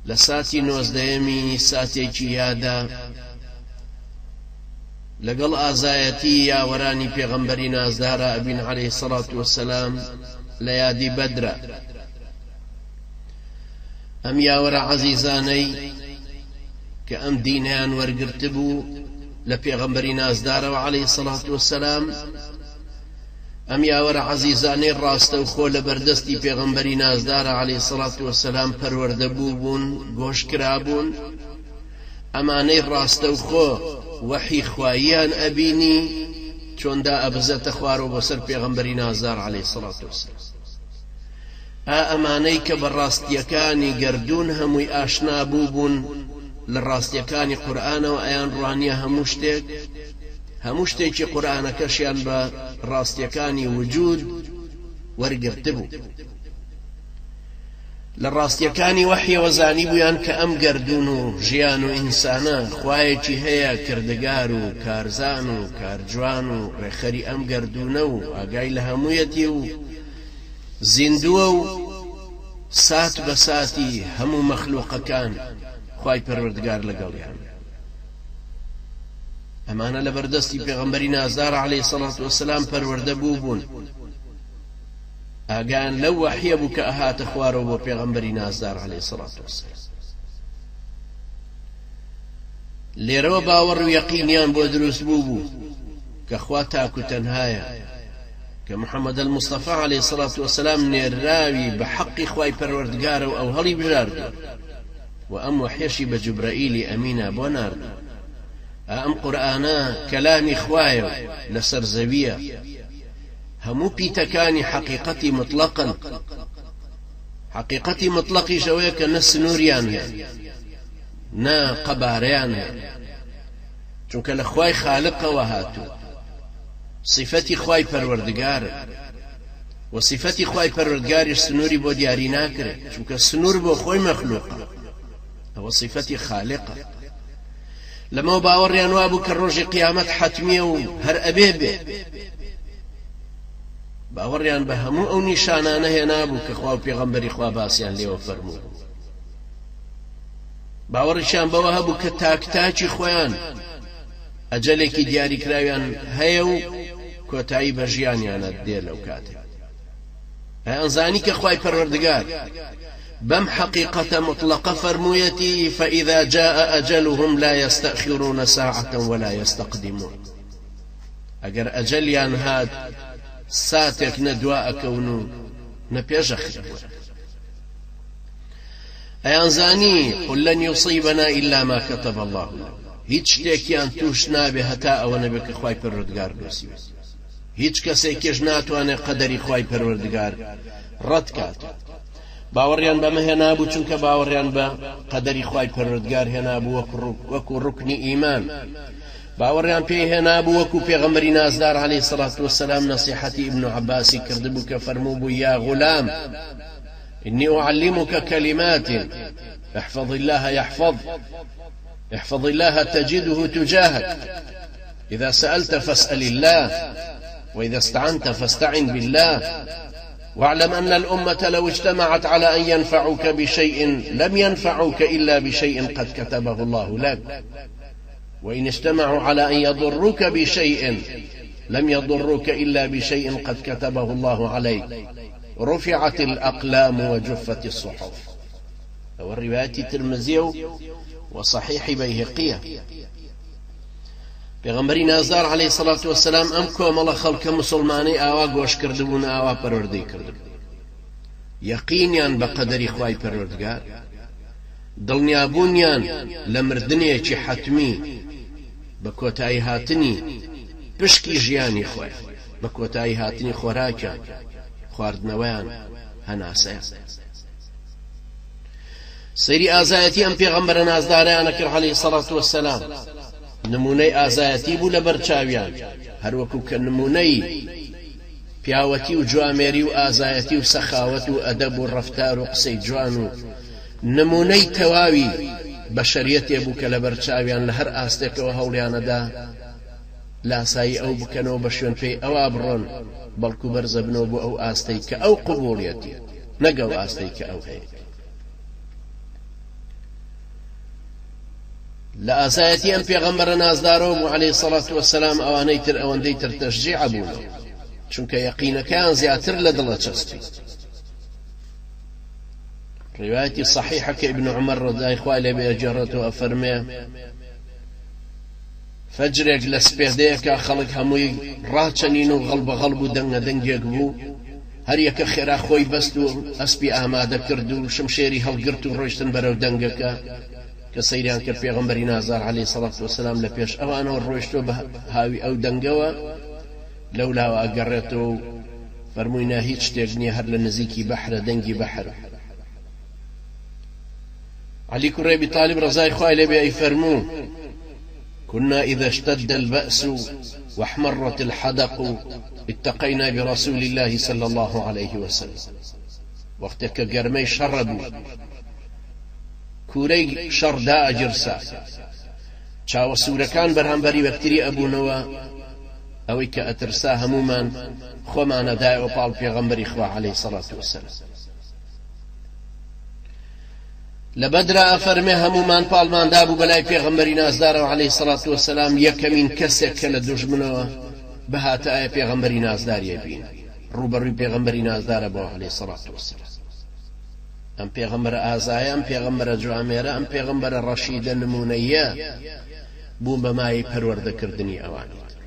لە ساتی نۆزدەیەمی ساتێکی یادا لەگەڵ ئازایەتی یاوەرانی پێغەمبەری نازدارا ئەبین عەلەیهی سەڵات وەسەلام لە یادی بەدرا. ئەم یاوەرە عەزیزانەی کە ئەم دینەیان وەرگرتبوو لە پێغەمبەری نازدارەوە عەلەیهی سەڵات وەسەلام، ئەم یاوەرە عەزیزانەی ڕاستەوخۆ لە بەردەستی پێغەمبەری نازدارە عەلەیهی سەڵات وەسەلام پەروەردە بووبوون، گۆش کرابوون، ئەمانەی ڕاستەوخۆ وەحی خواییان ئەبینی چۆن دائەبزێتە خوارەوە بۆ سەر پێغەمبەری نازدار عەلەیهی سەڵات وەسەلام. ئا ئەمانەی کە بە ڕاستییەکانی گەردوون هەمووی ئاشنا بووبوون، لە ڕاستییەکانی قورئانەوە ئەیانڕوانییە هەموو شتێک، هەموو شتێکی قورئانەکەشیان بە ڕاستیەکانی وجود وەرگرتبوو. لە ڕاستیەکانی وەحیەوە زانیبوویان کە ئەم گەردوون و ژیان و ئینسانە خوایەکی هەیە کردگار و کارزان و کارجوان و ڕێکخەری ئەم گەردوونە و ئاگای لە هەموویەتی و زیندووە و سات بە ساتی هەموو مەخلوقەکان خوای پەروەردگار لەگەڵیان. ئەمانە لەبەردەستی پێغەمبەری نازدار عەلەیهی سەڵات وەسەلام پەروەردە بوو بوون، ئاگایان لەو وەحیە بوو کە ئەهاتە خوارەوە بۆ پێغەمبەری نازدار عەلەیهی سەڵات وەسەلام. لێرەوە باوەڕ و یەقینیان بۆ دروست بوو بوو کە خوا تاک و تەنهایە، کە محەممەد المستەفا عەلەیهی سەڵات وەسەلام نێرراوی بە حەقی خوای پەروەردگارە و ئەو هەڵی بژاردووە. وە ئەم وەحیەشی بە جوبرەئیلی ئەمینا بۆ ناردوو. ئا ئەم قورئانە کەلامی خوایە و لەسەر زەویە. هەموو پیتەکانی حەقیقەتی موتڵەقن. حەقیقەتی موتڵەقیش ئەوەیە کە نە سنووریان هەیە نە قەبارەیان هەیە. چونکە لە خوای خالقەوە هاتوون. سیفەتی خوای پەروەردگارن. وە سیفەتی خوای پەروەردگاریش سنووری بۆ دیاری ناکرێت چونکە سنوور بۆ خۆی مەخلوقە ئەوە سیفەتی خالقە لەمەوە باوەڕیان وابوو کە ڕۆژی قیامەت حەتمیە و هەر ئەبێ بێ باوەڕیان بە هەموو ئەو نیشانانە هێنابوو کە خوا و پێغەمبەری خوا باسیان لێوە فەرموو باوەڕیشیان بەوە هەبوو کە تاک تاکی خۆیان ئەجەلێکی دیاریکراویان هەیە و کۆتایی بە ژیانیانە دێ لەو کاتێ ئەیانزانی کە خوای پەروەردگار بەم حەقیقەتە مطلقە فەرموویەتی فإذا جاء أجلهم لا يستأخرون ساعة ولا يستقدمون ئەگەر ئەجەلیان هات ساتێک نە دوا ئەکەون و نە پێش ئەخرێن. ئەیانزانی قل لن یصیبنا الا ما کتب اللە لنا هیچ شتێکیان توش نابێ هەتا ئەوە نەبێ کە خوای پەروەردگار نووسیوێتی هیچ کەسێکیش ناتوانێت قەدەری خوای پەروەردگار ڕەت کات باوەڕیان بەمە هێنابوو چونکە باوەڕیان بە قەدەری خوای پەروەردگار هێنابوو وەکو ڕوکنی ئیمان باوەڕیان پێی هێنابوو وەکو پێغەمبەری نازدار عەلەیهی سەڵات وەسەلام نەسیحەتی ئیبن عەباسی کردبوو کە فەرموو بوو یا غولام إني أعلمك كلمات احفظ الله يحفظ احفظ الله تجده تجاهك إذا سألت فاسأل الله وإذا استعنت فاستعن بالله واعلم أن الأمة لو اجتمعت على أن ينفعوك بشيء لم ينفعوك إلا بشيء قد كتبه الله لك وإن اجتمعوا على أن يضروك بشيء لم يضروك إلا بشيء قد كتبه الله عليك رفعت الأقلام وجفت الصحف ئەوە ڕیوایەتی ترمزیە و وصحیحی بەیهقیە. پێغەمبەری نازدار عەلەیهی سەڵات وەسەلام ئەم کۆمەڵە خەڵکە مسوڵمانەی ئاوا گۆش کردبوون ئاوا پەروەردەی کردبوو یەقینیان بە قەدەری خوای پەروەردگار دڵنیابوونیان لە مردنێکی حەتمی بە کۆتایی هاتنی پشکی ژیانی خۆیان بە کۆتایی هاتنی خۆراکیان خواردنەوەیان هەناسەیان. سەیری ئازایەتی ئەم پێغەمبەرە نازدارەیانە کرد عەلەیهی سەڵات وەسەلام نمونەی ئازایەتی بوو لەبەر چاویان هەروەکو کە نمونەی پیاوەتی و جوامێری و ئازایەتی و سەخاوەت و ئەدەب و ڕەفتار و قسەی جوان و نمونەی تەواوی بەشەریەتێ بوو کە لەبەر چاویان لە هەر ئاستێکەوە هەوڵیانەدا لاسایی ئەو بکەنەوە بە شوێن پێی ئەوا بڕۆن بەڵکو بەرزەبنەوە بۆ ئەو ئاستەی کە ئەو قبوڵیەتی نەک ئەو ئاستەی کە ئەو هەیەتی. لە ئازایەتی ئەم پێغەمبەرە نازدارەوە بوو عەلەیهی سەڵات وەسەلام ئەوانەی تر ئەوەندەی تر تەشجیع بوونەوە چونکە یەقینەکەیان زیاتر لە دڵە چەسپی. ڕیوایەتی صحیحە کە ابن عمر ڕەزای خوای لێ بێ ئەگێڕێتەوە ئەفەرمێ فەجرێک لە سپێدەیەکا خەڵک هەمووی ڕاچەنین و غەڵبە غەڵب و دەنگە دەنگێک بوو هەر یەکە خێرا خۆی بەست و ئەسپی ئامادە کرد و شمشێری هەڵگرت و ڕۆیشتن بەرەو دەنگەکە کە سەیریان کرد پێغەمبەری نازار عەلەیهی سەڵات وەسەلام لە پێش ئەوانەوە ڕۆیشتووە بە هاوی ئەو دەنگەوە لەولاوە ئەگەڕێتەوە و فەرمووی نا هیچ شتێک نییە هەر لە نزیکی بەحرە دەنگی بەحر. عەلی کوڕی ئەبی تالیب ڕەزای خوای لێ بێ ئەیفەرموو كنا إذا اشتد البأس واحمرت الحدق اتقينا برسول الله صلى الله عليه وسلم وەختێک کە گەرمەی شەڕە بوو کوورەی شەڕ دائەگیرسا چاوە سوورەکان بەرامبەری یەکتری ئەبوونەوە ئەوەی کە ئەترسا هەموومان خۆمان ئەدایەوە پاڵ پێغەمبەری خوا عەلەیهی سەڵات وەسەلام. لە بەدرا ئەفەرمێ هەموومان پاڵمان دابوو بەلای پێغەمبەری نازدارەوە عەلەیهی سەڵات وەسەلام یەکەمین کەسێک کە لە دوژمنەوە بهاتایە پێغەمبەری نازداریە بین ڕووبەڕووی پێغەمبەری نازدارە بۆ عەلەیهی سەڵات وەسەلام. ئەم پێغەمبەرە ئازایە، ئەم پێغەمبەرە جوامێرە، ئەم پێغەمبەرە ڕەشیدە نموونەییە بوو بە مایەی پەروەردەکردنی ئەوانی تر.